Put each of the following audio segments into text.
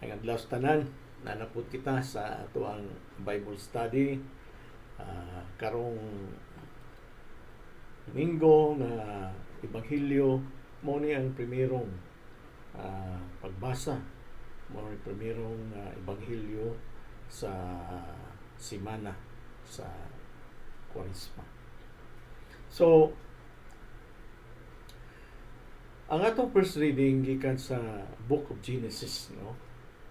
Ang adlaw sa tanan, naa na pud kita sa atoang Bible study karong Domingo nga Ebanghelyo. Mao ni ang primerong pagbasa, mao ni primerong Ebanghelyo sa simana sa Kwaresma. So, ang atong first reading gikan sa Book of Genesis, no?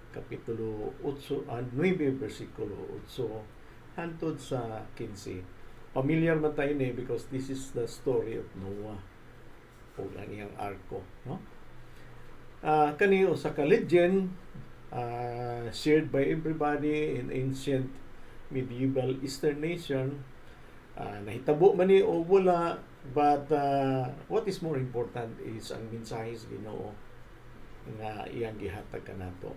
Kapitulo 8, 9, bersikulo 8 hantod sa 15. Familiar man tayo ni because this is the story of Noah ug ang iyang arko, no? Kani usa ka legend shared by everybody in ancient medieval Eastern nation. Nahitabo man ni o wala, but what is more important is ang mensahe sa Ginoo nga iyang gihatag kanato.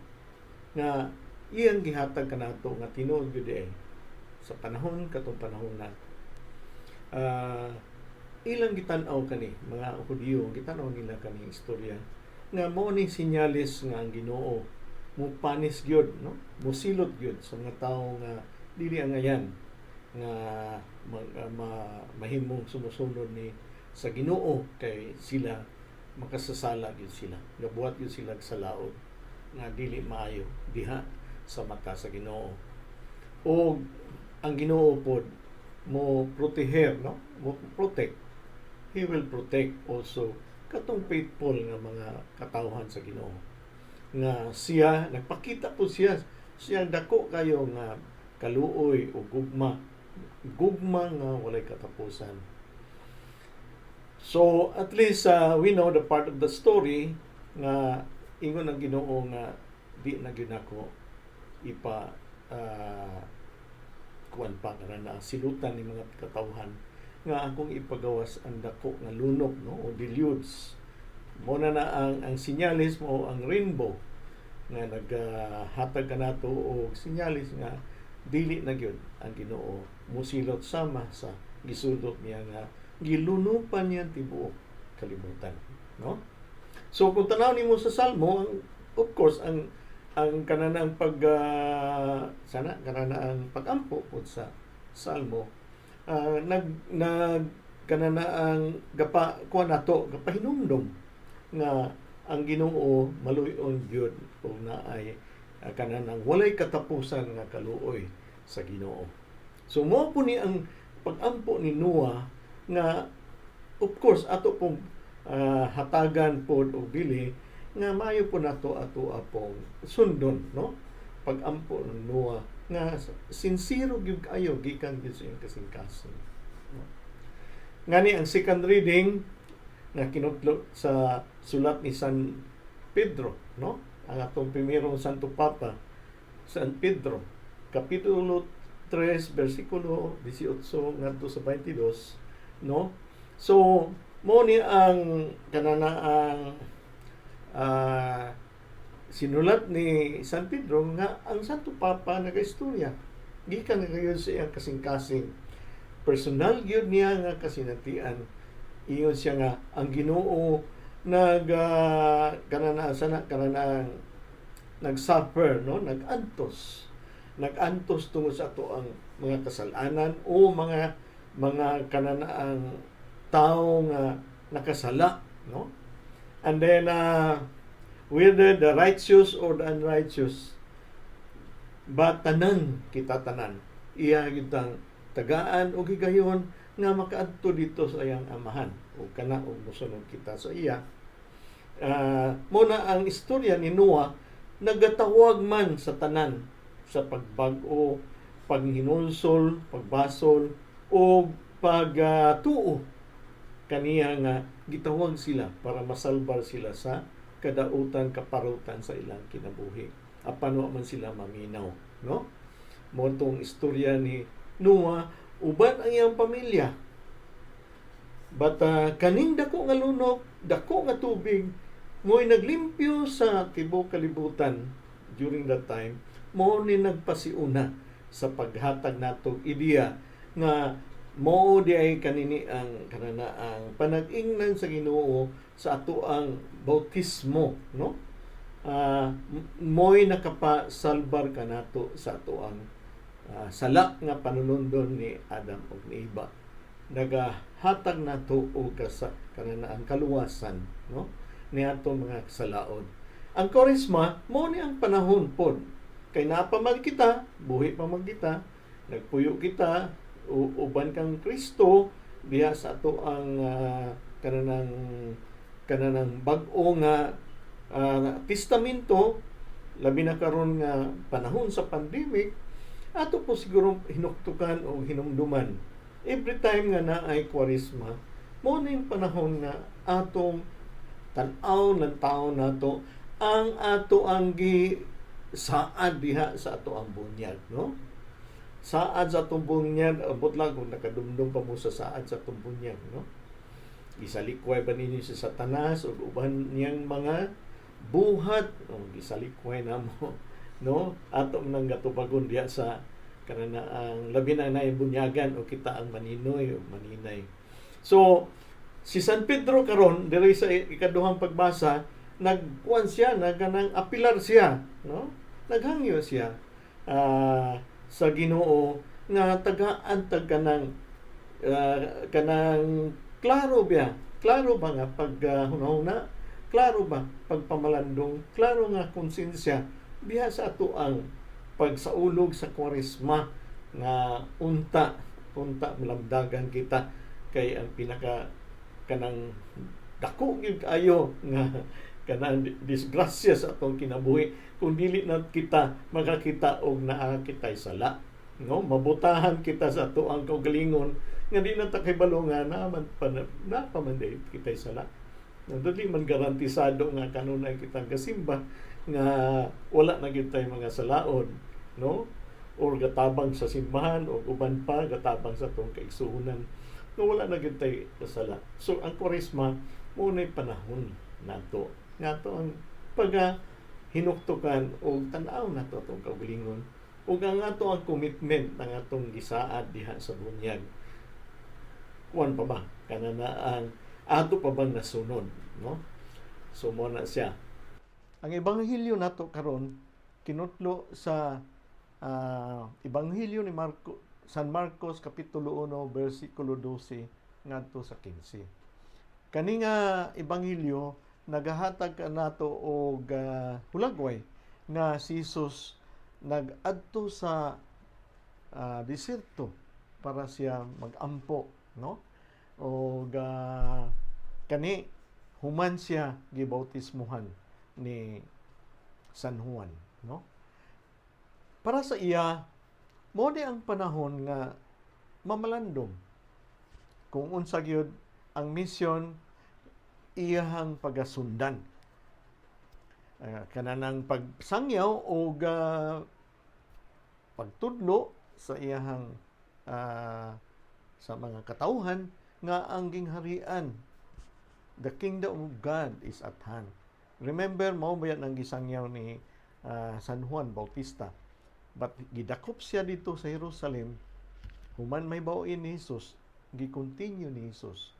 Nga iyang gihatag kanato nga tinuod gyud eh sa panahon katong panahon na ilang gitan-aw kani mga Hudiyo, gitan-aw nila kani istorya nga mao ni senyales nga ang Ginoo mo punish gyud, no, mosilot gyud sa mga tawo nga dili angayan nga mahimong sumusunod ni sa Ginoo, kay sila makasasala gyud, sila gabuhat gyud sila sa laot nga dili maayo diha sa mata sa Ginoo, og ang Ginoo pod mo proteger, no, mo protect. He will protect also katong faithful nga mga katawhan sa Ginoo nga siya nagpakita po siya siya dako kayo nga kaluoy o gugma, gugma nga walay katapusan. So at least we know the part of the story nga ingon ang Ginoo nga di na gyud nako ipa kuan pa kana na silutan ni mga katawhan nga akong ipagawas ang dako nga lunok, no, o deluge. Mo na na ang senyales mo ang rainbow nga naghatag kanato og senyales nga dili na gyud ang Ginoo musilot sama sa gisulot niya nga gilunupan niya ang tibuok kalibutan, no? So kung tanaw nimo sa Salmo, ang of course ang kananang pag sana kanana ang pagampo pod sa Salmo, nag nag kanana ang gapa kuan nato, gapahinumdom nga ang Ginoo maluy-on gyud ug naay kananang walay katapusan nga kaluoy sa Ginoo. So mo po ni ang pagampo ni Noah nga of course ato pong hatagan pod og bili nga maayo po nato ato apong sundon, no, pagampo ng Noah nga sincero gyud kayo gikan gyud sa iyang kasing-kasing, no? Ngani ang second reading nga kinutlo sa sulat ni San Pedro, no, ang atong primerong Santo Papa, San Pedro, kapitulo 3 bersikulo 18 ngadto sa 22, no? So mo ni ang kanana ang sinulat ni San Pedro nga ang Santo Papa nagaistorya gikan na kayo sa iyang kasing-kasing, personal gyud niya nga kasinatian. Ingon siya nga ang Ginoo nag kanana sana kanana nag-suffer, no, nag-antos, nag-antos tungod sa ato ang mga kasalanan o mga kananaang tao nga nakasala, no? And then whether the righteous or the unrighteous, but tanan kita, tanan iya gitang tagaan og higayon nga makaadto dito sa iyang amahan o kana og mosunod kita sa iya. Mo na ang istorya ni Noah nagatawag man sa tanan sa pagbag-o, paghinulsol, pagbasol o pagtuo kaniya nga gitawag sila para masalbar sila sa kadautan, kaparutan sa ilang kinabuhi, apan wa man sila maminaw, no? Mo tong istorya ni Noah uban ang iyang pamilya. But kaning dako nga lunok, dako nga tubig mo'y naglimpyo sa tibuok kalibutan during that time. Mo ni nagpasiuna sa paghatag natog ideya nga mao di ay kanini ang kanana ang panag-ingnan sa Ginoo sa ato ang bautismo, no? Mo'y nakapasalbar kanato sa atoang sala nga panunundon ni Adam ug ni Eva. Nagahatag nato og kasa kananaan kaluwasan, no, niadtong mga kasalaon. Ang Kwaresma mao ni ang panahon pod kay naa pa man kita, buhi pa man kita, nagpuyo kita uban kang Kristo diha sa ato ang kananang bag-o nga testamento. Labi na karon nga panahon sa pandemic, ato po siguro hinuktukan o hinumduman every time nga naay Kwaresma, mao na yung panahon nga atong tan-aw ng tao nato ang ato ang gi saad diha sa ato ang bunyag, no? Saad sa atong bunyag, abot lang kung nakadumdum pa mo sa saad sa atong bunyag, no? Gisalikway ba ninyo si Satanas ug uban niyang mga buhat? O gisalikway namo, no? Ato nang gatubagon diha sa kanana ang labi na naay bunyagan o kita ang maninoy o maninay. So si San Pedro karon diri sa ikaduhang pagbasa, nagkuan siya, nagkanang apilar siya, no? Naghangyo siya sa Ginoo nga tagaan tag kanang kanang klaro biya, klaro ba nga pag hunahuna, klaro ba pagpamalandong, klaro nga konsensya biya sa ato ang pagsaulog sa Kwaresma nga unta unta malamdagan kita, kay ang pinaka kanang dako gyud kaayo nga kanang disgrasya sa atong kinabuhi kung dili na kita makakita og naa kitay sala, no? Mabutahan kita sa ato ang kaugalingon nga di na ta kahibalo nga naa man pa, naa pa man diay kitay sala. No, dili man garantisado nga kanunay kitang gasimba nga wala na gyud tay mga salaon, no? Or gatabang sa simbahan o uban pa gatabang sa atong kaigsuonan no, wala na gyud tay kasala. So ang Kwaresma mao nay panahon nato nga ato ang pagka hinuktukan o tan-aw nato atong kaugalingon ug ang ato ang commitment ang atong gisaad diha sa bunyag, kuan pa ba kana na ang ato pa bang nasunod, no? So mo na siya. Ang ebanghelyo nato karon kinutlo sa Ebanghelyo ni Marco, San Marcos kapitulo 1 bersikulo 12 ngadto sa 15. Kani nga ebanghelyo nagahatag kanato og hulagway nga si Jesus nag-adto sa diserto para siya magampo, no? Og kani human siya gibautismuhan ni San Juan, no? Para sa iya, mo ni ang panahon nga mamalandong kung unsa gyud ang misyon iyahang pagasundan, kananang pagsangyaw o pagtudlo sa iyahang sa mga katawhan nga ang gingharian, the kingdom of God is at hand. Remember, mao ba yan ang gisangyaw ni San Juan Bautista? But gidakop siya dito sa Jerusalem. Human may baoin ni Jesus, gi-continue ni Jesus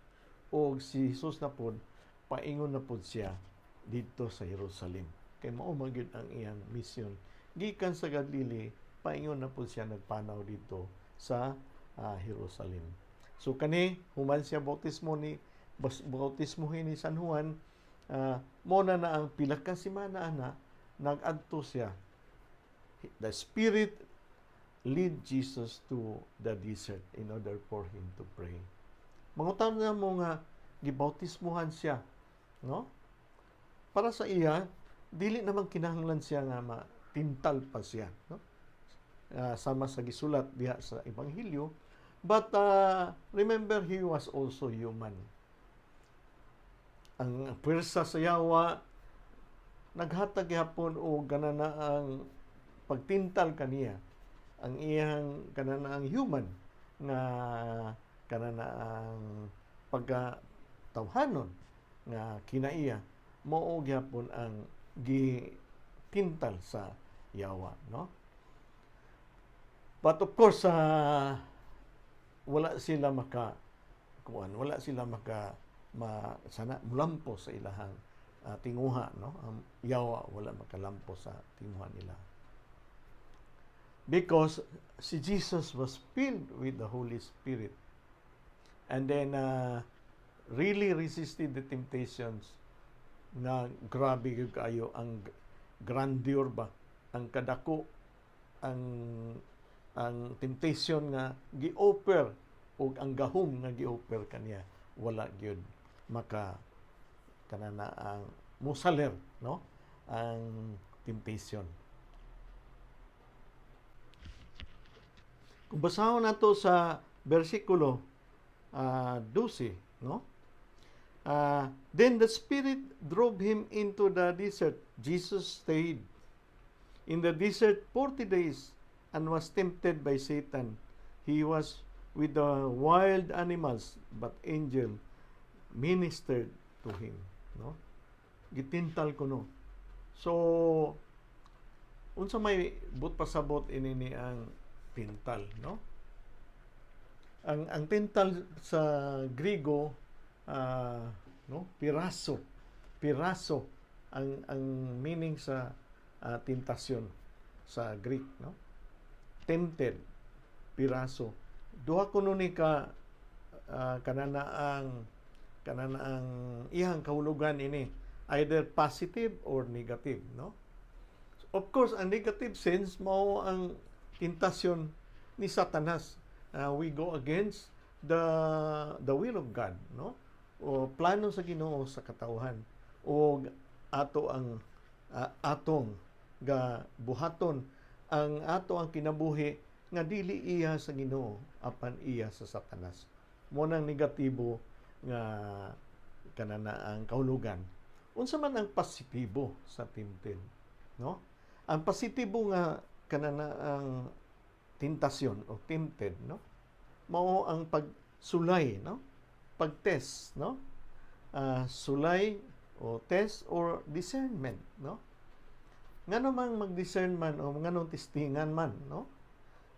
og si Jesus na pod paingon na pod siya dito sa Jerusalem kay mao man gyud ang iyang mission. Gikan sa Galilee, paingon na pod siya nagpanaw dito sa Jerusalem. So kani human siya bautismo ni bautismohin ni San Juan, mo na na ang pila ka semana ana nag-adto siya. The Spirit lead Jesus to the desert in order for him to pray. Mangutana na mo nga gibautismuhan siya, no? Para sa iya, dili naman kinahanglan siya nga matintal pa siya, no? Sama sa gisulat diha sa ebanghelyo. But remember, he was also human. Ang pwersa sa yawa naghatag gihapon og ganana ang pagtintal kaniya, ang iyang kanana ang human nga kanana ang pagka tawhanon nga kinaiya, mao gyapon ang gitintal sa yawa, no? But of course, wala sila maka kuan, wala sila maka ma, sana mulampos sa ilahang tinguha, no? Ang yawa wala makalampos sa tinguha nila. Because si Jesus was filled with the Holy Spirit and then really resisted the temptations na grabe gyud kaayo ang grandeur ba, ang kadako ang temptation nga gi-offer ug ang gahom nga gi-offer kaniya. Wala gyud maka kanana ang musaler, no, ang temptation. Kung basahon nato sa bersikulo 12, no? Then the Spirit drove him into the desert. Jesus stayed in the desert 40 days and was tempted by Satan. He was with the wild animals, but angel ministered to him, no? Gitintal kuno. So unsa may but pasabot ini ni ang tintal, no? Ang tintal sa Grigo, no, peirazo. Peirazo ang meaning sa tentasyon sa Greek, no? Tempted, peirazo. Duha kuno ni ka kanana ang iyang kahulugan ini, either positive or negative, no? Of course, ang negative sense mao ang tentasyon ni Satanas. We go against the will of God, no? O plano sa Ginoo sa katawhan o ato ang atong ga buhaton ang ato ang kinabuhi nga dili iya sa Ginoo apan iya sa Satanas. Mo nang negatibo nga kanana ang kahulugan. Unsa man ang positibo sa tempted, no? Ang positibo nga kanana ang tentasyon o tempted, no, mao ang pagsulay, no, pagtest, no? Sulay o test or discernment, no? Ngano mang mag-discern man o nganong testingan man, no?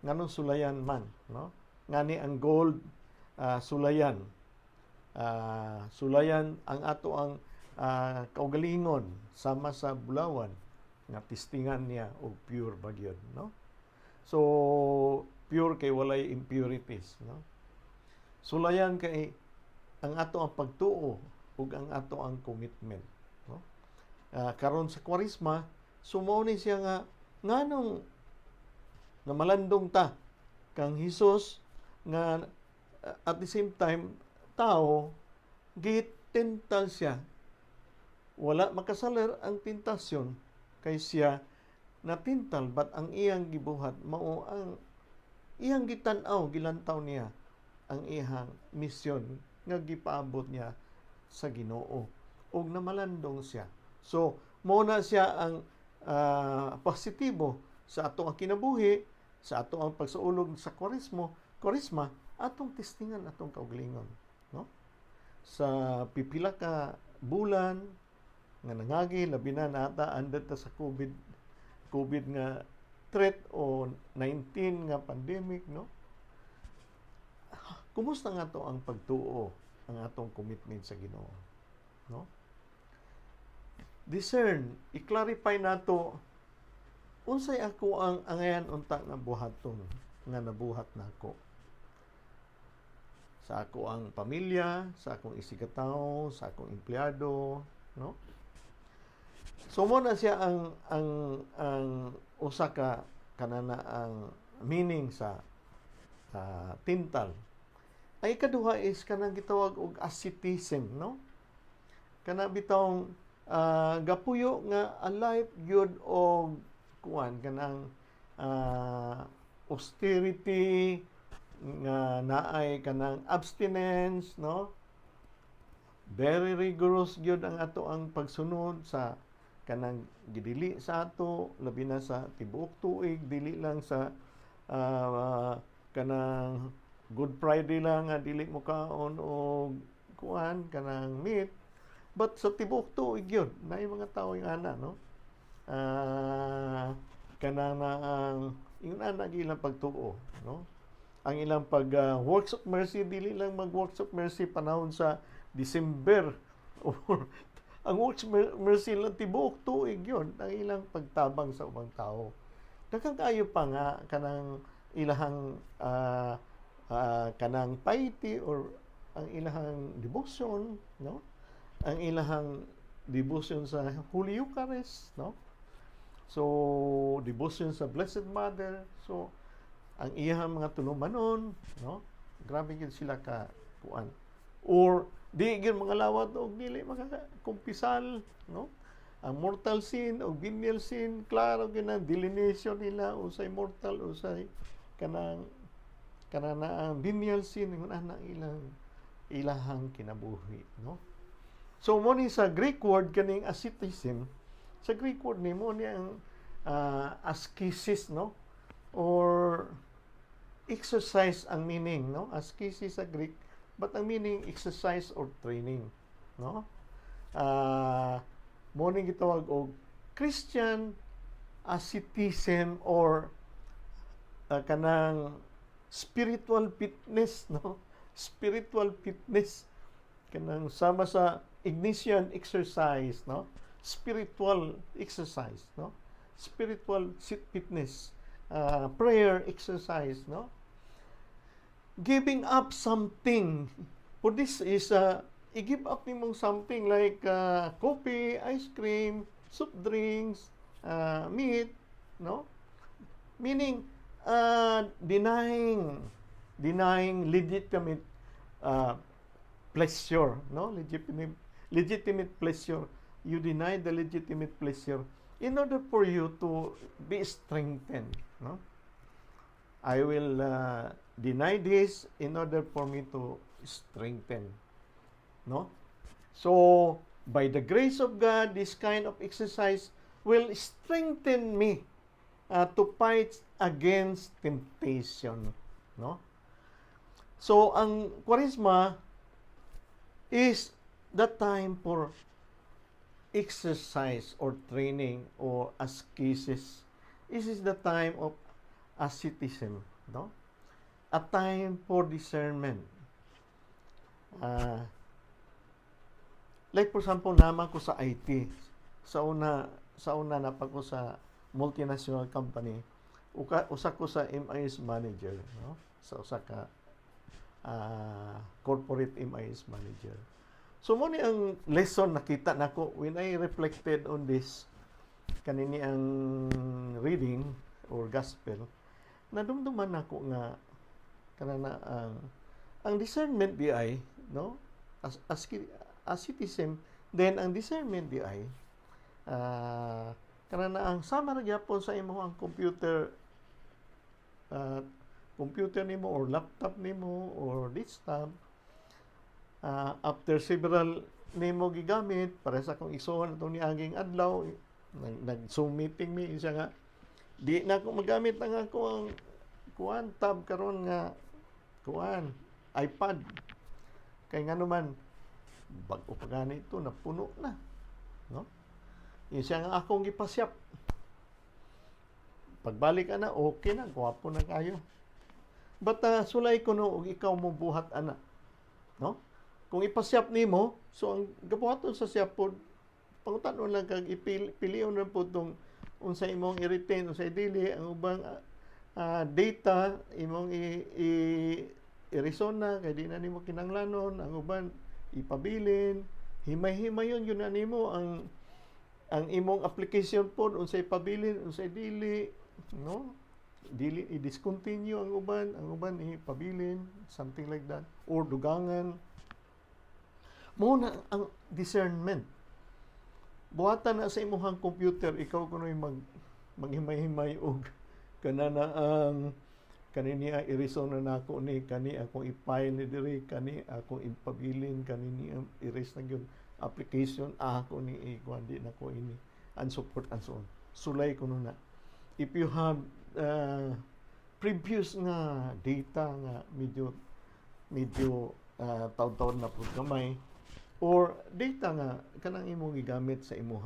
Nganong sulayan man, no? Ngani ang gold, sulayan, sulayan ang ato ang kaugalingon sama sa bulawan nga testingan niya og pure ba gyud, no? So pure kay walay impurities, no? Sulayan kay ang ato ang pagtuo ug ang ato ang commitment, no? Karon sa Kwaresma, sumo ni siya nga nganong namalandong ta kang Hesus nga at the same time tao, gitintal siya. Wala makasaler ang tentasyon kay siya natintal, but ang iyang gibuhat mao ang iyang gitan-aw, gilantaw niya ang iyang misyon nga gipaabot niya sa Ginoo ug namalandong siya. So mo na siya ang positibo sa ato ang kinabuhi, sa ato ang pagsaulog sa Kwaresma, atong testingan atong kaugalingon, no? Sa pipila ka bulan nga nangagi, labi na nata under ta sa COVID nga threat o 19 nga pandemic, no? Kumusta nga to ang pagtuo, ang atong commitment sa Ginoo, no? Discern, i-clarify nato unsay ako ang angayan unta nga buhaton nga nabuhat nako sa ako ang pamilya, sa akong isigkatawo, sa akong empleyado, no? So mo na siya ang usa ka kanana ang meaning sa tintal. Ay ikaduha is kanang gitawag og asceticism, no? Kana bitawng gapuyo nga a life gyud og kuan, kanang austerity nga naay kanang abstinence, no? Very rigorous gyud ang ato ang pagsunod sa kanang gidili sa ato, labi na sa tibuok tuig, dili lang sa kanang Good Friday lang nga dili mo kaon og kuan, kanang meat, but sa tibuok tuig yun naay mga tao yung ana, no? Kanang na ang ingon ana ilang pagtuo, no? Ang ilang pag works of mercy, dili lang mag works of mercy panahon sa December or Ang works mercy lang, tibuok tuig yun ang ilang pagtabang sa ubang tao. Daghan kaayo pa nga kanang ilahang kanang piety or ang ilahang devotion, no? Ang ilahang devotion sa Holy Eucharist, no? So, devotion sa Blessed Mother. So, ang iyahang mga tulumanon, no? Grabe gyud sila ka kuan. Or di gyud mga lawat og dili makakumpisal, no? Ang mortal sin o venial sin, klaro gyud ang delineation nila, unsay mortal, unsay kanang na ang venial sin, ingon ana ilang ilahang kinabuhi, no? So mo ni sa Greek word kaning asceticism, sa Greek word ni mo ni ang askesis, no? Or exercise ang meaning, no? Askesis sa Greek, but ang meaning exercise or training, no? Mo ning gitawag og Christian asceticism or kanang spiritual fitness, no? Spiritual fitness kanang sama sa Ignatian exercise, no? Spiritual exercise, no? Spiritual fitness, prayer exercise, no? Giving up something. For this is i-give up nimong something like coffee, ice cream, soup drinks, meat, no? Meaning denying legitimate pleasure, no? Legitimate pleasure. You deny the legitimate pleasure in order for you to be strengthened, no? I will deny this in order for me to strengthen, no? So, by the grace of God, this kind of exercise will strengthen me to fight against temptation, no? So, ang Kwaresma is the time for exercise or training or ascesis. This is the time of asceticism, no? A time for discernment. Like for example, naman ko sa IT. Sa una naa pa ko sa multinational company. Usa ko sa MIS manager, no? Sa usa ka corporate MIS manager. So mo ni ang lesson nakita nako when I reflected on this kanini ang reading or gospel, nadumduman nako nga kana na ang discernment di ay, no, as asceticism, then ang discernment di ay kana na ang sama ra gyapon sa imo ang computer nimo or laptop nimo or desktop. After several nimo gigamit, para sa akong igsoon atong niaging adlaw, nag Zoom meeting mi siya nga di na ako magamit ang ako ang kuan tab karon nga kuan iPad kay nga naman bag-o pa gani ito, napuno na, no? Yun siya nga akong gipasyap. Pagbalik ana, okay na, gwapo na kayo. But sulay ko no og ikaw mo buhat ana, no? Kung ipasyap nimo, so ang gabuhaton sa siyap pod, pangutan-on lang kag ipilion ra pud tong unsa imong i-retain, unsay dili, ang ubang data imong i i-reason na kay di na nimo kinahanglanon, ang uban ipabilin, himay-himayon yun na nimo ang imong application pod, unsay pabilin, unsay dili, no? Dili i-discontinue ang uban ipabilin, something like that, or dugangan. Mo na ang discernment. Buhatan na sa imong computer, ikaw kuno'y maghimay-himay og kana na ang kani niya i-reason na nako ni kani akong i-file ni diri, kani akong ipabilin, kani ni erase na gyud application ako ni ikuan, di na ko ini and support and so on. Sulay kuno na if you have previous nga data nga medyo medyo taon-taon na pud gamay or data nga kanang imong gigamit sa imong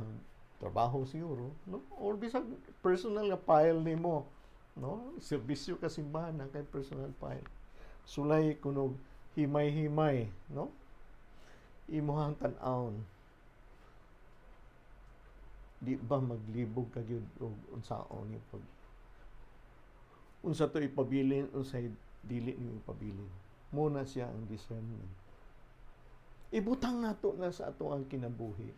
trabaho siguro, no, or bisag personal nga file nimo, no? Serbisyo ka simbahan na kay personal file. Sulay kuno himay-himay, no, imuhang tan-awon. Di ba maglibog ka gyud og unsaon yung pag unsa to ipabilin, unsay dili nimo ipabilin? Mao na siya ang discernment. Ibutang nato na sa ato ang kinabuhi,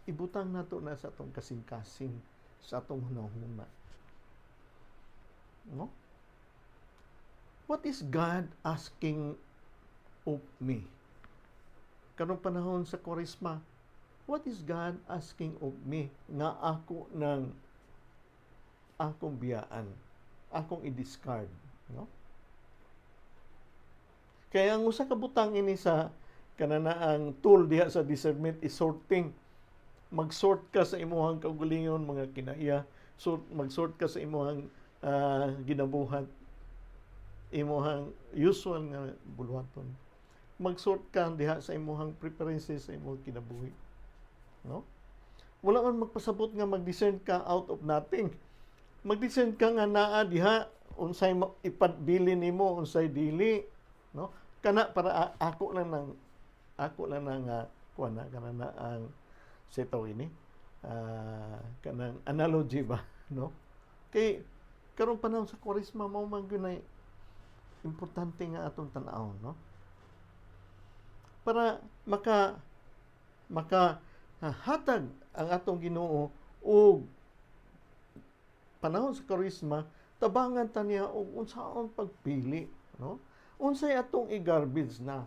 ibutang nato na sa atong kasing-kasing, sa atong hunahuna, no? What is God asking of me karong panahon sa Kwaresma? What is God asking of me nga ako nang akong biyaan, akong i-discard, no? Kaya ang usa ka butang ini sa kananaang tool diha sa discernment is sorting. Mag-sort ka sa imuhang kaugalingon, mga kinaiya, sort, mag-sort ka sa imuhang ginabuhat, imuhang usual nga buluhaton. Mag-sort ka diha sa imuhang preferences sa imuhang kinabuhi. No? Wala man magpasabot nga mag-discern ka out of nothing. Mag-discern ka nga naa diha unsay ipabilin nimo, unsay dili, no? Kana para ako lang nang kuan na kana na ang setaw ini kanang analogy ba, no? Kay karong panahon sa Kwaresma, mao man gyud nay importante nga atong tan-awon, no, para maka maka hatag ang atong Ginoo og panahon sa Kwaresma, tabangan ta niya og unsaon pagpili, no? Unsay atong i-garbage na,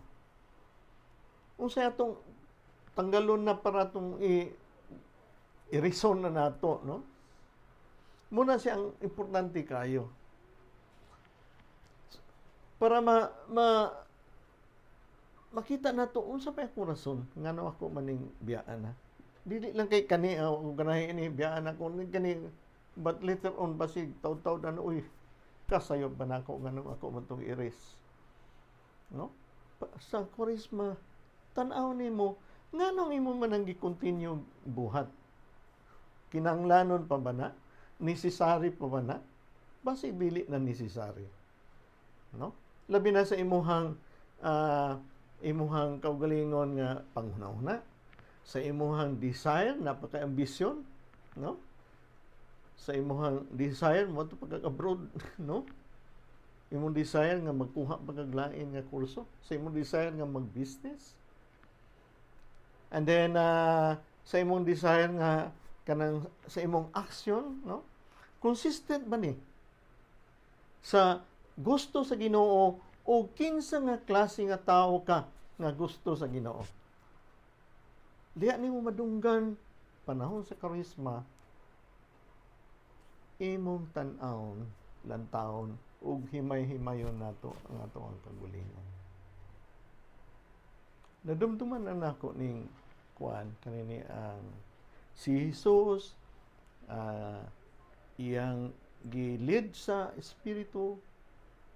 unsay atong tanggalon na para atong i i-reason na nato, no? Mao na siya ang importante kayo para ma, ma makita nato unsa pa akong rason ngano ako maning biyaan na. Dili lang kay kani kung ganahi ini, biyaan ako ni kani, but later on basig taud-taud na, uy, kasayop ba nako nganong ako man tong i-erase, no? Sa Kwaresma, tan-aw nimo nganong imo man ang gi-continue buhat. Kinahanglanon pa ba na? Necessary pa ba na? Basig dili na necessary, no? Labi na sa imuhang kaugalingon nga panghuna-huna, sa imuhang desire, napaka-ambisyon, no? Sa imuhang desire mo to pagka-abroad, no? Imong desire nga magkuha pa kag lain nga kurso, sa imong desire nga mag-business. And then sa imong desire nga kanang sa imong action, no? Consistent ba ni sa gusto sa Ginoo o kinsa nga klase nga tao ka nga gusto sa Ginoo? Diha nimo madunggan panahon sa Kwaresma, imong tan-awon, lantawon ug himay-himayon nato ang ato ang kaugalingon. Nadumduman na nako ning kuan kanini ang si Jesus, iyang gi-lead sa Espiritu,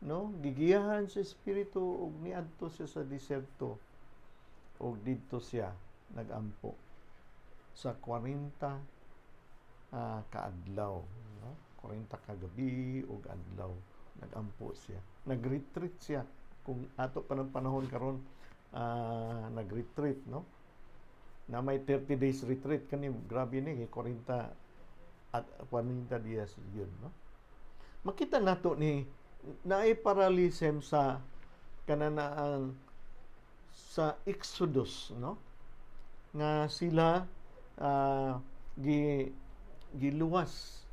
no? Gigiyahan sa Espiritu ug niadto siya sa diserto ug didto siya nagampo sa 40 kaadlaw, no? 40 ka gabi ug adlaw nagampo siya, nag-retreat siya. Kung ato pa ng panahon karon, nag-retreat, no, na may 30 days retreat kani, grabe ni kay 40 at 40 dias yun, no? Makita nato ni naay parallelism sa kananaang sa Exodus, no, nga sila giluwas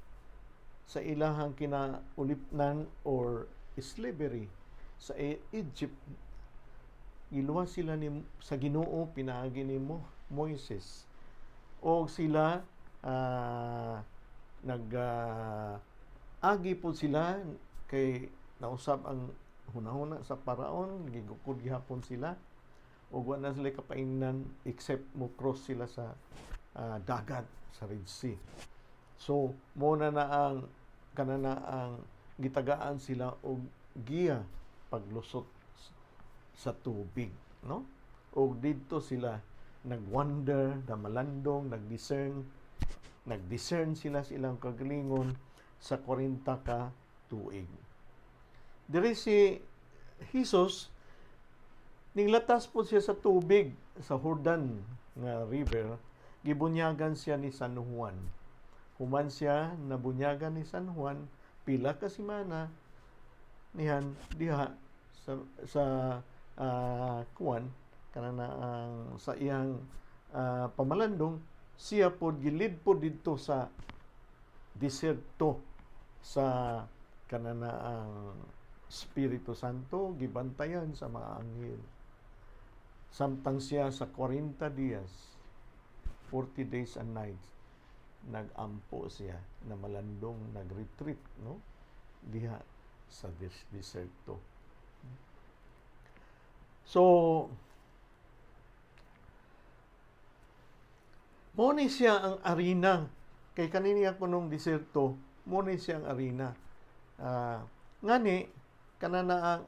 sa ilahang kinaulipnan or slavery sa Egypt. Giluwas sila ni sa Ginoo pinaagi ni Moises og sila nag agi po sila kay nausab ang hunahuna sa Paraon, gigukod gihapon sila ug wa na sila kapaingnan except mo cross sila sa dagat, sa Red Sea. So mo na na ang kanana ang gitagaan sila og giya paglusot sa tubig, no? Ug didto sila nagwonder, namalandong, nag-discern sila sa ilang kagalingon sa 40 ka tuig. Diri si Jesus, ninglatas po siya sa tubig sa Jordan nga river. Gibunyagan siya ni San Juan. Human siya nabunyagan ni San Juan, pila ka semana nihan diha sa kuan kana na ang sa iyang pamalandong, siya pod gilid pod didto sa diserto sa kanana ang Espiritu Santo, gibantayan sa mga anghel samtang siya sa 40 dias, 40 days and nights, nagampo siya na malandong, nagretreat, no, diha sa diserto. So mo ni siya ang arena kay kanini ako nung diserto, mo ni siya ang arena. Ngani kanana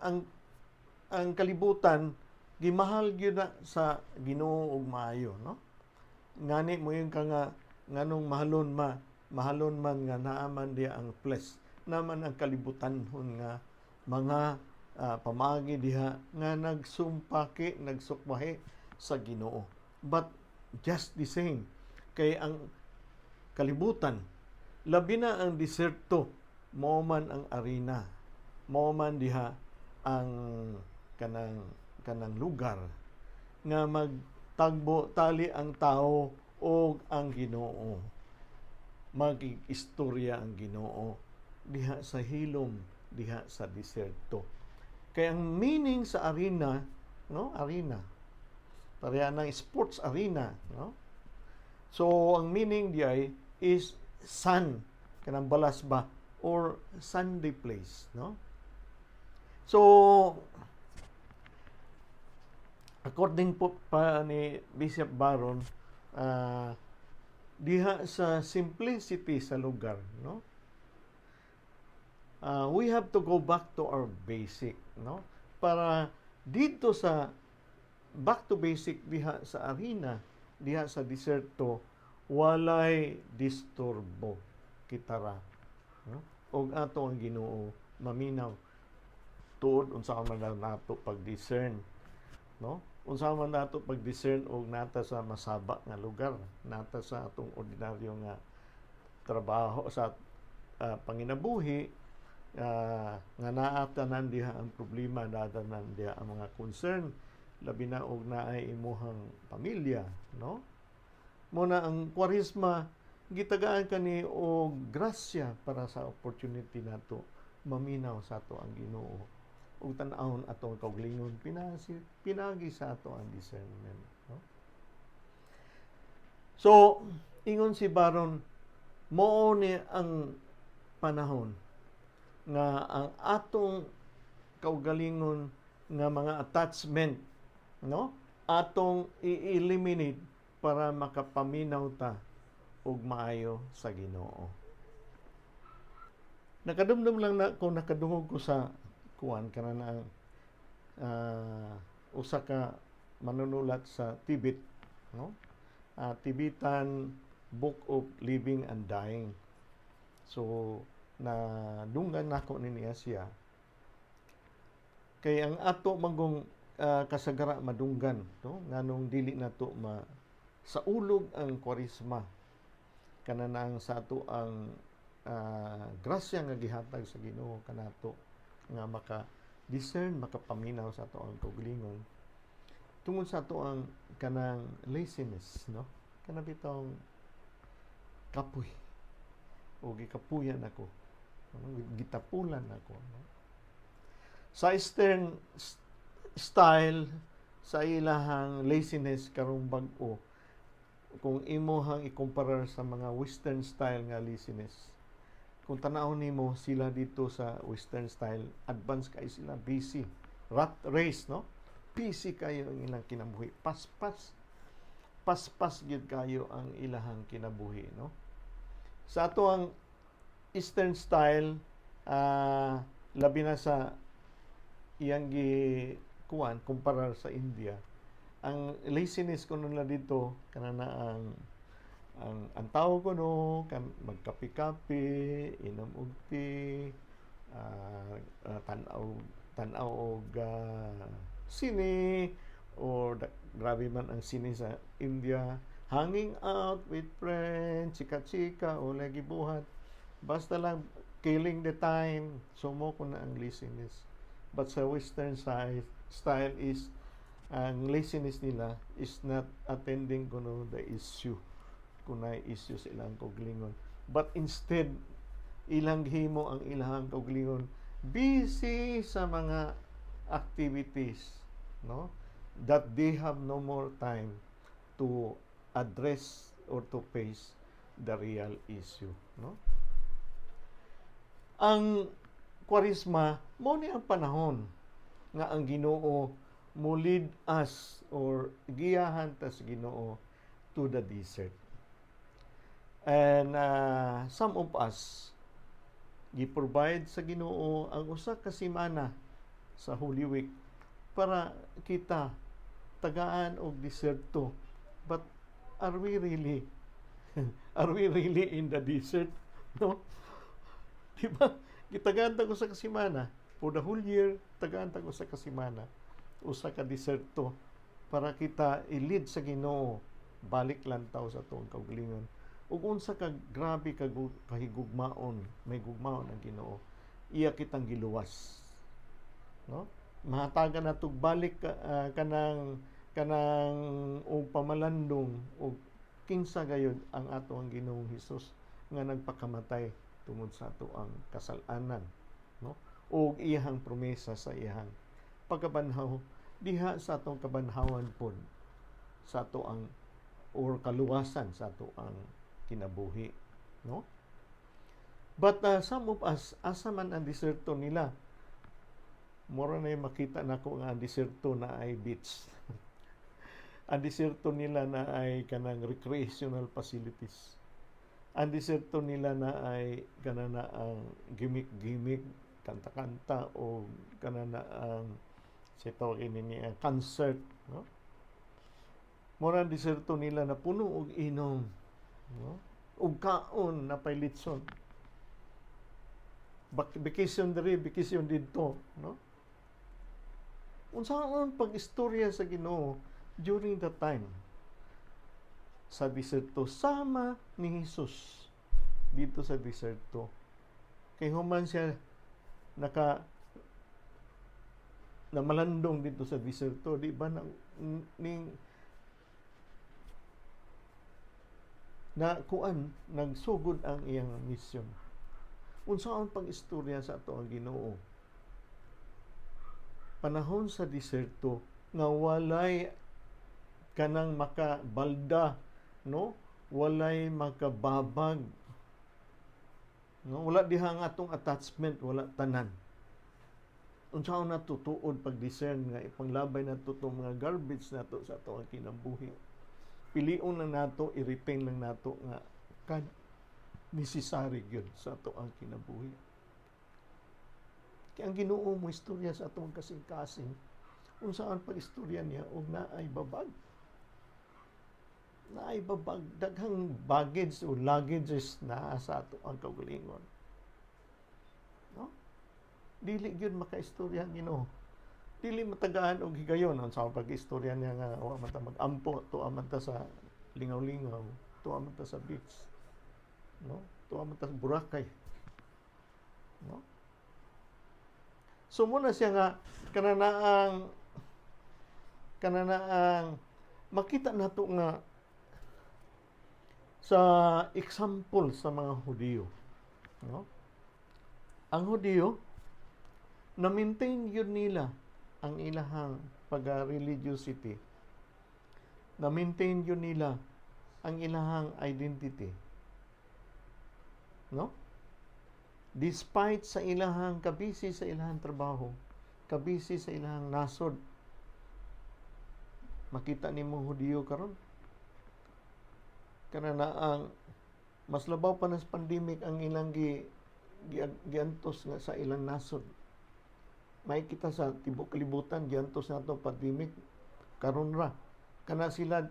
ang kalibutan gimahal gyud na sa Ginoo og maayo, no? Ngani mo yung ka nga nganong mahalon man nga naa man diha ang flesh naman, ang kalibutanhon nga mga pamaagi diha nga nagsumpaki, nagsukwahi sa Ginoo. But just the same, kay ang kalibutan, labi na ang diserto, mao man ang arena, mao man diha ang kanang lugar nga magtagbo tali ang tao o ang Ginoo. Magig-istorya ang Ginoo diha sa hilom, diha sa diserto, kay ang meaning sa arena, no, arena pareha ng sports arena, no? So ang meaning diay is sun, kanang balas ba, or sandy place, no? So according po pa ni Bishop Barron, diha sa simplicity sa lugar, no, we have to go back to our basic, no, para dito sa back to basic diha sa arena, diha sa diserto, walay disturbo, kitara, no, og ato ang Ginoo maminaw. Tuod, unsa man nato pag-discern, no, unsa man nato pag-discern og nata sa masaba nga lugar, nata sa atong ordinaryo nga trabaho sa panginabuhi, nga naa tanan diha ang problema, naa tanan diha ang mga concern, labi na og naay imuhang pamilya, no? Mo na ang Kwaresma gitagaan kani og grasya para sa opportunity nato maminaw sa ato ang Ginoo ug tan-awon atong kaugalingon pinasi pinagi sa ato ang discernment, no? So ingon si Barron, mao ni ang panahon nga ang atong kaugalingon nga mga attachment, no, atong i-eliminate para makapaminaw ta og maayo sa Ginoo. Nakadumdum lang na kung nakadungog ko sa kuan kana na ang usa ka manunulat sa Tibet, no, Tibetan Book of Living and Dying. So na dunggan nako ni niya siya kay ang ato manggong kasagara madunggan, no, nganong dili nato ma saulog ang Kwaresma, kana na ang sa ato ang grasya nga gihatag sa Ginoo kanato nga maka discern, makapaminaw sa ato ang kaugalingon tungod sa ato ang kanang laziness, no, kana bitong kapoy o gikapuyan ako, no? Gitapulan ako, no? Sa Eastern style, sa ilahang laziness karong bag-o, kung imuhang ikumparar sa mga Western style nga laziness, kung tan-awon nimo sila dito sa Western style, advance kay sila, busy, rat race, no? Busy kayo ang ilang kinabuhi, paspas paspas gyud kayo ang ilahang kinabuhi, no? Sa ato ang Eastern style, labi na sa iyang gi kuan kumparar sa India, ang laziness kuno nila dito kana na ang tao kuno kan magkape-kape, inom og tea, tan-aw tan-aw og sine or grabe man ang sine sa India. Hanging out with friends, chika-chika, o lagi buhat. Basta lang killing the time. So mao ko na ang laziness. But sa Western side, style is ang laziness nila is not attending kuno the issue, kung naay issue sa ilang kaugalingon. But instead, ilang himo ang ilang kaugalingon busy sa mga activities, no, that they have no more time to address or to face the real issue, no? Ang Kwaresma mao ni ang panahon nga ang Ginoo mo lead us or giyahan ta sa Ginoo to the desert. And some of us, gi-provide sa Ginoo ang usa ka semana sa Holy Week para kita tagaan og diserto. But are we really in the desert, no? Di ba? Gitagaan ta usa ka semana for the whole year, tagaan ta usa ka semana, usa ka diserto para kita i-lead sa Ginoo balik lantaw sa atong kaugalingon. Ug unsa ka grabe ka kahigugmaon, may gugmaon ang Ginoo, iya kitang giluwas, no? Mahatagan nato balik kanang og pamalandong og kinsa gayud ang ato ang Ginoong Hesus nga nagpakamatay tungod sa ato ang kasal-anan, no, ug iyahang promesa sa iyahang pagkabanhaw diha sa atong kabanhawan pod sa ato ang or kaluwasan sa ato ang kinabuhi, no? But some of us, asa man ang diserto nila? Mura na yung makita nako nga ang diserto na ay beach, ang diserto nila na ay kanang recreational facilities, ang diserto nila na ay kana na ang gimmick-gimmick, kanta-kanta, o kana na ang sa tawag ini niya concert, no? Mura ang diserto nila na puno og inom, no, ug kaon na pay litson. Vacation diri, vacation didto, no? Unsaon pag-istorya sa Ginoo during the time sa diserto sama ni Jesus dito sa diserto? Kay human siya naka namalandong dito sa diserto, di ba, na, ning na kuan, nagsugod ang iyang misyon. Unsaon pag-istorya sa ato ang Ginoo panahon sa diserto nga walay kanang makabalda, no, walay makababag, no? Wala diha ang atong attachment, wala tanan. Unsaon na tutuod pag-discern nga ipanglabay nato tong mga garbage nato sa ato ang kinabuhi? Pilion lang nato, i-retain lang nato nga kan necessary gyud sa ato ang kinabuhi. Kaya ang Ginoo mo istorya sa atong kasing-kasing. Unsaon pag-istorya niya og naay babag? Naay babag, daghang baggage o luggages naa sa ato ang kaugalingon, no? Dili gyud makaistorya ang Ginoo. Dili matagaan og higayon. Unsa ang pag-istorya niya nga wa man ta mag-ampo, tuwa man ta sa lingaw-lingaw, tuwa man ta sa beach, no? Tuwa man ta sa Boracay, no? So muna siya nga kananaang makita nato nga sa example sa mga Hudiyo, no? Ang Hudiyo, na-maintain yun nila ang ilahang pag-religiosity. Na-maintain yun nila ang ilahang identity, no? Despite sa ilahang kabisi sa ilahang trabaho, kabisi sa ilahang nasod. Makita nimo Hudiyo karon, kana na ang mas labaw pa na sa pandemic ang ilang gi giantos nga sa ilang nasod. May kita sa tibok kalibutan giantos nato pandemic karon ra. Kana sila,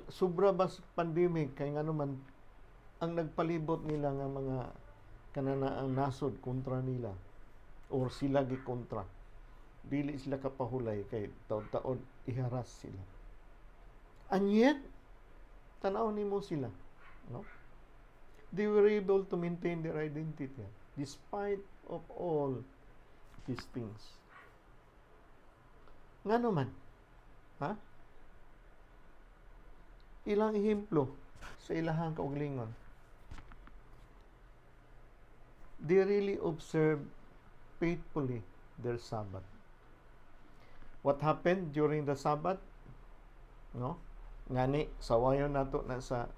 sobra ba sa pandemic, kay ngano man ang nagpalibot nila nga mga kanana ang nasod kontra nila or sila gikontra. Dili sila kapahulay kay taod-taod iharas sila. And yet Tanaw nimo sila, no? They were able to maintain their identity despite of all these things. Ngano man? Ha? Ilang ehemplo sa ilahang kauglingon. They really observe faithfully their Sabbath. What happened during the Sabbath? No? Ngani, sawayon nato na sa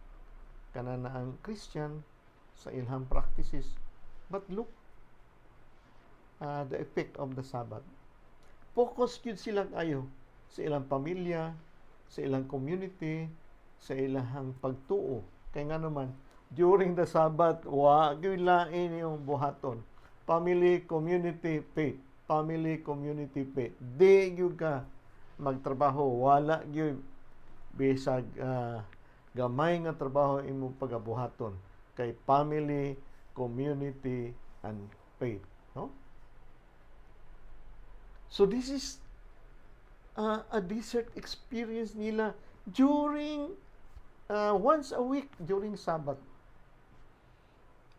kananaang Christian sa ilhang practices. But look the effect of the Sabbath. Focus gyud sila kayo sa ilang pamilya, sa ilang community, sa ilang pagtuo. Kay nga naman, during the Sabbath, wa gyud lain yung buhaton. Family, community, faith. Family, community, faith. Di gyud ka magtrabaho, wala gyud bisag gamay nga trabaho imong pagabuhaton kay family, community, and faith, no? So this is a desert experience nila during once a week during Sabbath.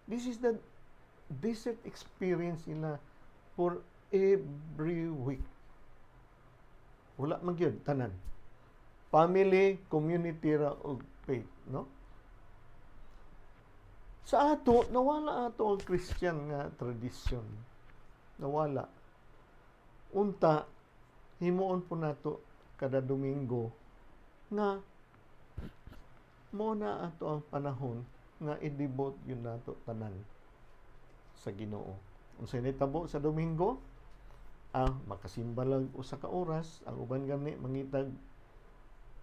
This is the desert experience nila for every week. Wala man gyud tanan. Family, community ra og faith, no? Sa ato, nawala ato ang Christian nga tradisyon. Nawala. Unta, himuon po nato kada Domingo nga mo na ato ang panahon nga i-devote yun nato tanan sa Ginoo. Unsay nitabo sa Domingo? Ah, makasimba lang usa ka oras, ang uban gani mangitag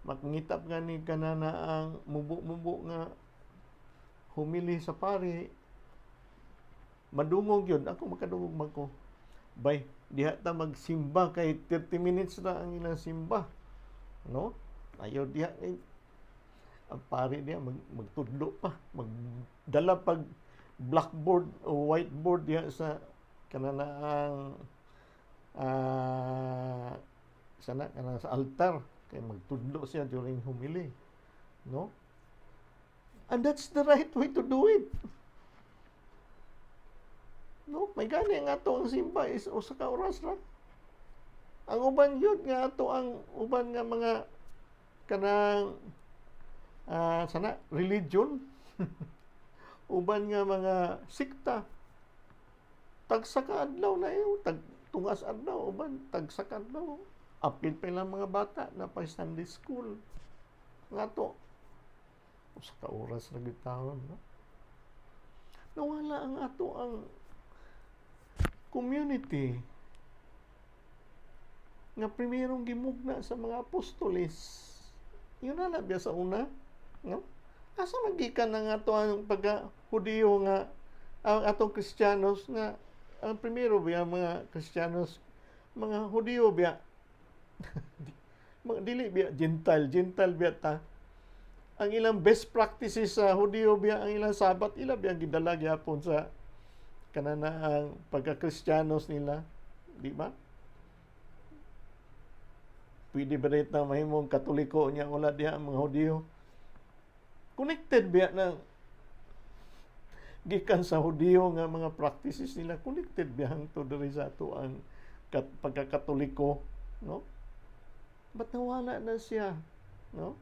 makangitap gani kanana ang mubo-mubo nga homily sa pari. Madungog yun ako, makadungog man ko. Bay, diha ta magsimba kay 30 minutes na ang ilang simba, no? Ayaw diha eh, ang pari diha magtudlo pa, magdala pag blackboard o whiteboard diha sa kanana ang sana kana sa altar kay magtudlo siya during homily, no? And that's the right way to do it, no? May gani nga ato ang simba is usa ka oras ra. Ang uban yun nga ato ang uban nga mga kanang sana religion, uban nga mga sikta, tagsa ka adlaw na yun, tag tungas adlaw, uban tagsa ka adlaw, apil pa ilang mga bata na pa Sunday school. Nga to usa ka oras ra gyud taon, no? Nawala ang ato ang community nga primerong gimugna sa mga apostoles. Yun na biya sa una, no? Asa man gikan na nga to ang pagka Hudiyo nga ang atong Kristiyanos nga ang primero biya mga Kristiyanos mga Hudiyo biya, mga dili biya Gentile, Gentile biya ta. Ang ilang best practices sa Hudiyo biya, ang ilang Sabat, ila biya gidala gyapon sa kanana ang pagka-Kristiyanos nila, di ba? Pwede ba rin na mahimong Katoliko niya wala diha ang mga Hudiyo? Connected biya na gikan sa Hudiyo nga mga practices nila, connected biya hangtod diri sa ato ang pagkakatoliko, no? But nawala na siya, no?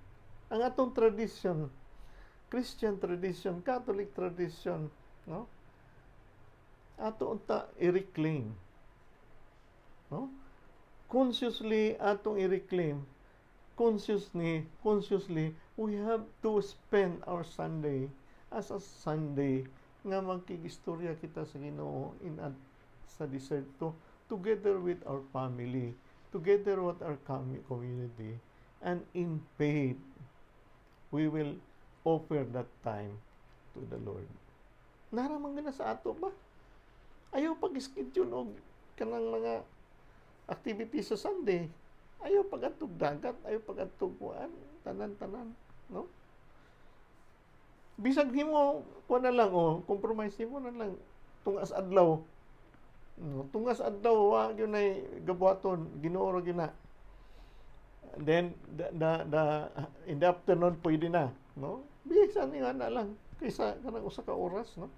Ang atong tradition, Christian tradition, Catholic tradition, no? Ato unta i-reclaim, no? Consciously atong i-reclaim. Consciously we have to spend our Sunday as a Sunday nga magkigistorya kita sa Ginoo in at sa diserto together with our family, together with our community, and in faith we will offer that time to the Lord. Naraman gana sa ato ba? Ayaw pag-schedule og kanang mga activity sa Sunday. Ayaw pag-adtog dagat, ayaw pag-adtog kuan, tanan-tanan, no? Bisag himo kuan na lang oh, compromise himo na lang tungas adlaw. No, tungas adlaw wa gyud nay gabuhaton, Ginoo ra gyud na. And then the in the afternoon pwede na. No? Bisan nga na lang kaysa kanang usa ka oras, no?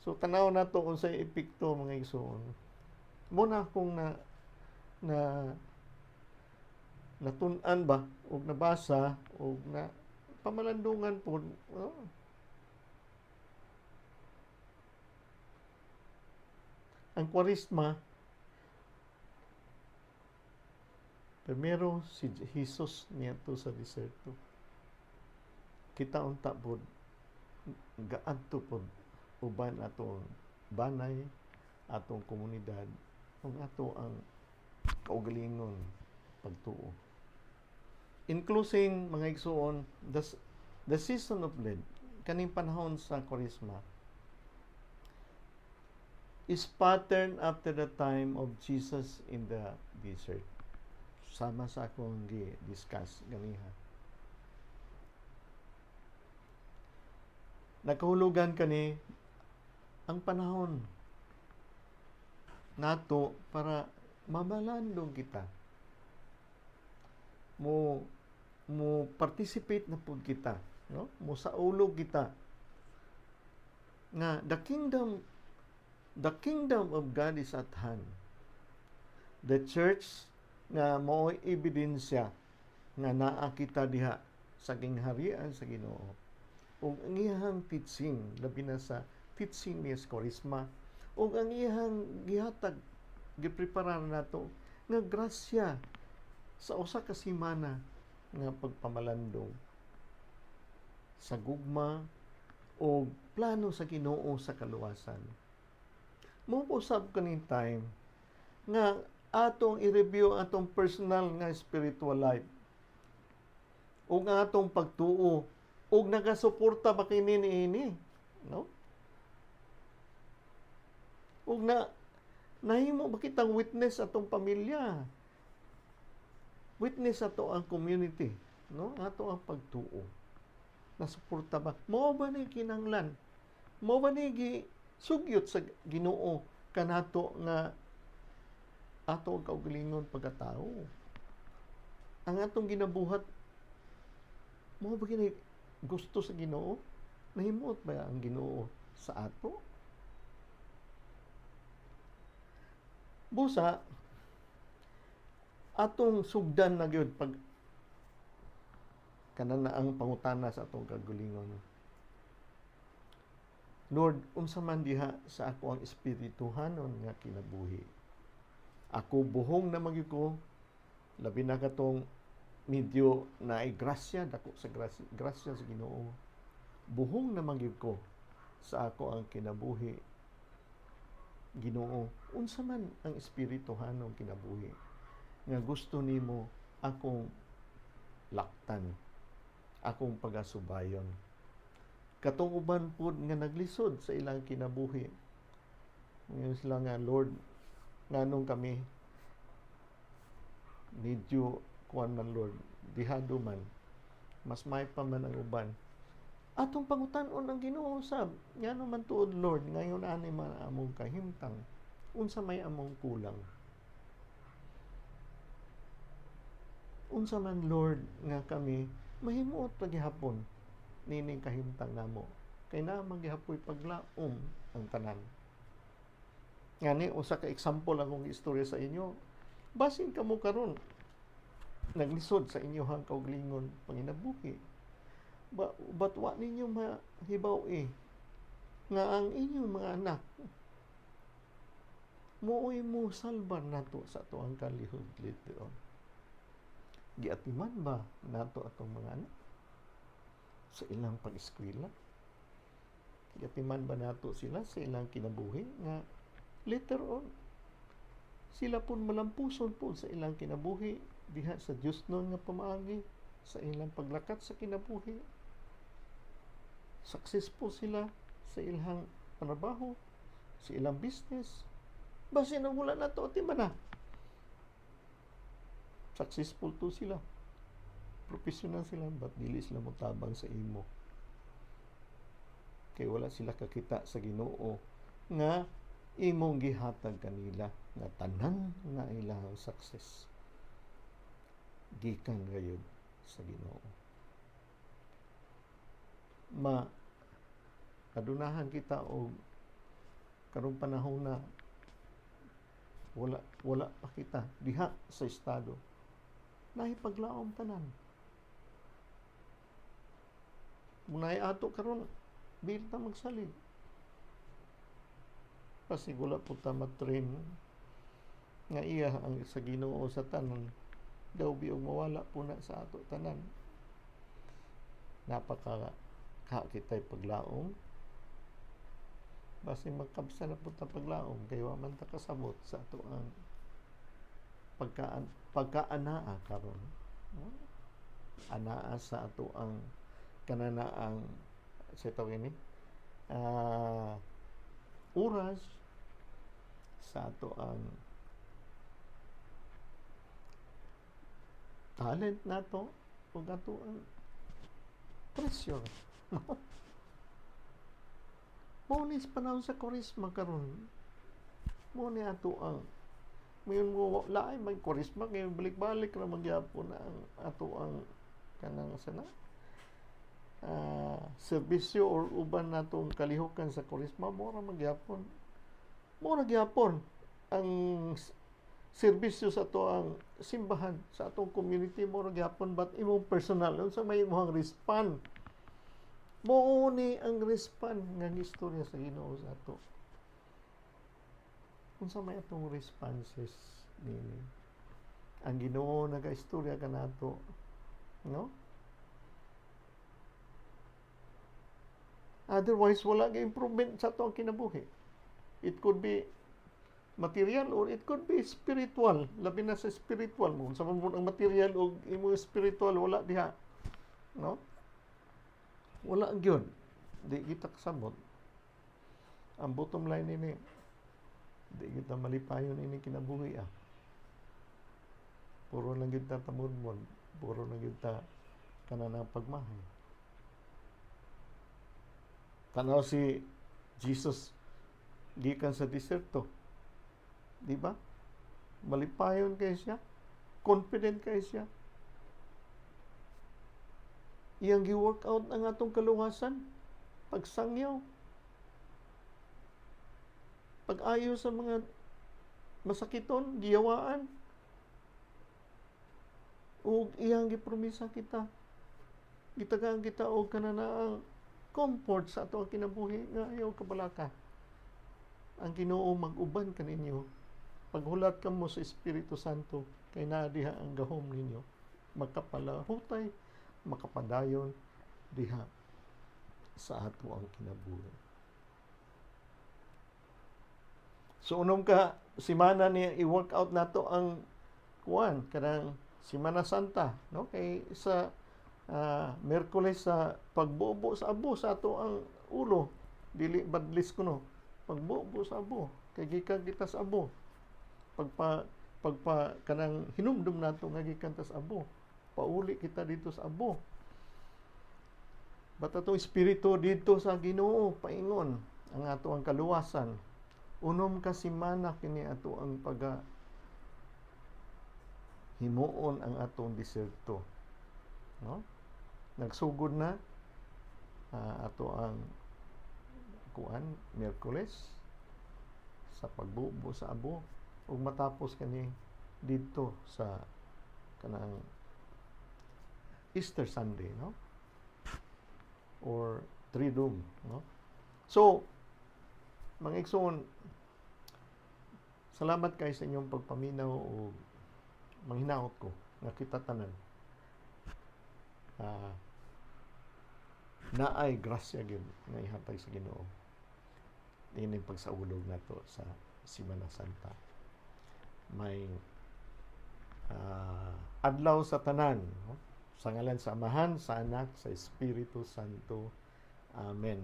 So tanaw nato unsay epekto, mga igsoon. Muna kung na na natun-an ba og nabasa og na pamalandungan po, no? Ang Kwaresma, primero si Jesus niadto sa diserto. Kita unta pod gaadto pod uban atong banay, atong komunidad, ug ato ang kaugalingon pagtuo. In closing, mga igsoon, the season of Lent, kaning panahon sa Kwaresma, is patterned after the time of Jesus in the desert. Sama sa akong gi-discuss ganiha. Nakahulugan kani ang panahon nato para mamalandong kita. Mo participate na pud kita, no? Mo saulog kita nga the kingdom of God is at hand. The church nga mao'y ebidensya nga naa kita diha sa gingharian sa Ginoo. Ug ang iyang teaching, labi na sa teaching ni Kwaresma, ug ang iyang gihatag, gipreparar nato nga grasya sa usa ka semana nga pagpamalandong sa gugma o plano sa Ginoo sa kaluwasan. Mo usab kaning time nga atong i-review atong personal nga spiritual life ug ang atong pagtuo ug nagasuporta ba kini niini, no? Ug na nahimo ba kitang witness atong pamilya, witness ato ang community, no? Ato ang pagtuo, nasuporta ba? Mao ba ni kinanglan, mao ba ni gi sugyot sa Ginoo kanato nga ato ang kaugalingon pagkatao? Ang atong ginabuhat, mao ba kini gusto sa Ginoo? Nahimuot ba ang Ginoo sa ato? Busa atong sugdan na gyud pag kanan na ang pangutana sa atong kagalingon. Lord, unsa man diha sa ako ang espirituhanon nga kinabuhi? Ako buhong na magyud ko, labi na katong medyo naay grasya, dako sa grasya, grasya sa Ginoo. Buhong na magyud ko sa ako ang kinabuhi. Ginoo, unsa man ang espirituhanong kinabuhi nga gusto nimo akong laktan, akong pagasubayon? Katong uban pud nga naglisod sa ilang kinabuhi. Ngayon sila nga, "Lord, nganong kami medyo kuan man, Lord, dihado man, mas may pa man ang uban." Atong pangutan-on ang Ginoo sab, ngano man tuod, Lord, ngayon ani man among kahimtang, unsa may among kulang? Unsa man, Lord, nga kami mahimuot paghihapon nining kahimtang namo, kay naa man gihapoy paglaom ang tanan. Ngani usa ka example akong istorya sa inyo. Basin kamo karon naglisod sa inyohang kaugalingon panginabuhi. Ba, but wa ninyo mahibaw nga ang inyong mga anak mooy mo salbar nato sa ato ang kalihod later on. Giatiman ba nato atong mga anak sa ilang pag-eskwela? Giatiman ba nato sila sa ilang kinabuhi nga later on sila pun malampuson po sa ilang kinabuhi diha sa Dios nun nga pamaagi sa ilang paglakat sa kinabuhi? Successful sila sa ilang trabaho, sa ilang business. Basin ang wala na to, atiman na. Successful to sila. Professional sila, but dili sila motabang sa imo? Kay wala sila kakita sa Ginoo nga imong gihatag kanila nga tanan nga ilahang success gikan gayud sa Ginoo. Ma adunahan kita og karong panahon na wala wala pa kita diha sa estado, naay paglaom tanan. Munay ato karon, dili ta magsalig. Kasi wala po ta matrain nga iya ang sa Ginoo sa tanan, daw biog mawala po na sa ato tanan. Napaka ka kita'y paglaom. Basi magkabsa na po ta paglaom kay wa man ta kasabot sa ato ang pagkaanaa karon. No? Anaa sa ato ang kananaang sa tawag ini oras sa ato ang talent nato ug ato ang pressure. Mao ni panahon sa Kurisma karon. Mao ni ato ang mayon mo laay may Kurisma kay balik-balik ra magyapon na ang ato ang kanang sana serbisyo or uban natong kalihukan sa Kurisma, mo ra magyapon. Mo ra gyapon ang serbisyo sa ato ang simbahan, sa atong community, mo ra gyapon, but imong personal, unsa may imong respond? Mao ni ang respond nga istorya sa Ginoo sa ato. Unsa may atong responses nini? Ang Ginoo nagaistorya kanato, no? Otherwise wala gyud improvement sa ato ang kinabuhi. It could be material or it could be spiritual. Labi na sa spiritual mo. Sa man ang material o imo spiritual, wala diha. No? Wala ang gyud. Di kita kasabot. Ang bottom line ini, di kita malipayon ini kinabuhi ah. Puro lang gyud ta tamudmod, puro lang gyud ta kanang pagmahay. Tanaw si Jesus gikan sa diserto. Di ba? Malipayon kay siya. Confident kay siya. Iyang gi-work out ang atong kaluwasan. Pagsangyaw. Pag-ayo sa mga masakiton, giyawaan. Ug iyang gipromisa kita. Gitagaan kita og kananaang comfort sa ato ang kinabuhi nga ayaw kabalaka. Ang Ginoo mag-uban kaninyo. Paghulat kamo sa Espiritu Santo, kay naa diha ang gahom ninyo. Makapalahutay, makapadayon diha sa ato ang kinabuhi. So unom ka simana ni i-work out nato ang kuan kanang Simana Santa, no? Kay sa Miyerkules sa pagbubo sa abo sa ato ang ulo, dili badlis kuno, pagbubo sa abo kay gikan kita sa abo, pagpa kanang hinumdum nato nga gikan ta sa abo, pauli kita dito sa abo. But atong espiritu dito sa Ginoo paingon ang ato ang kaluwasan. Unom ka semana kini ato ang paga himuon ang atong diserto, no? Nagsugod na ato ang kuan Miyerkules sa pagbubo sa abo ug matapos kani didto sa kanang Easter Sunday, no? Or Triduum, no? So mga igsoon, salamat kay sa inyong pagpaminaw ug manghinaot ko nga kita tanan naay grasya gyud nga ihatag sa Ginoo ining pagsaulog nato sa Semana Santa. May adlaw sa tanan, no? Sa ngalan sa Amahan, sa Anak, sa Espiritu Santo. Amen.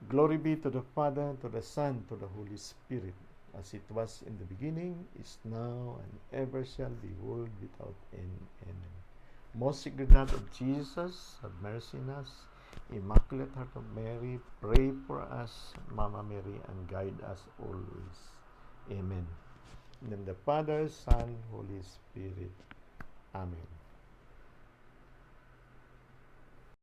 Glory be to the Father, to the Son, to the Holy Spirit, as it was in the beginning, is now, and ever shall be, world without end. Amen. Most Sacred Heart of Jesus, have mercy on us. Immaculate Heart of Mary, pray for us, Mama Mary, and guide us always. Amen. In the name of the Father, Son, Holy Spirit. Amen.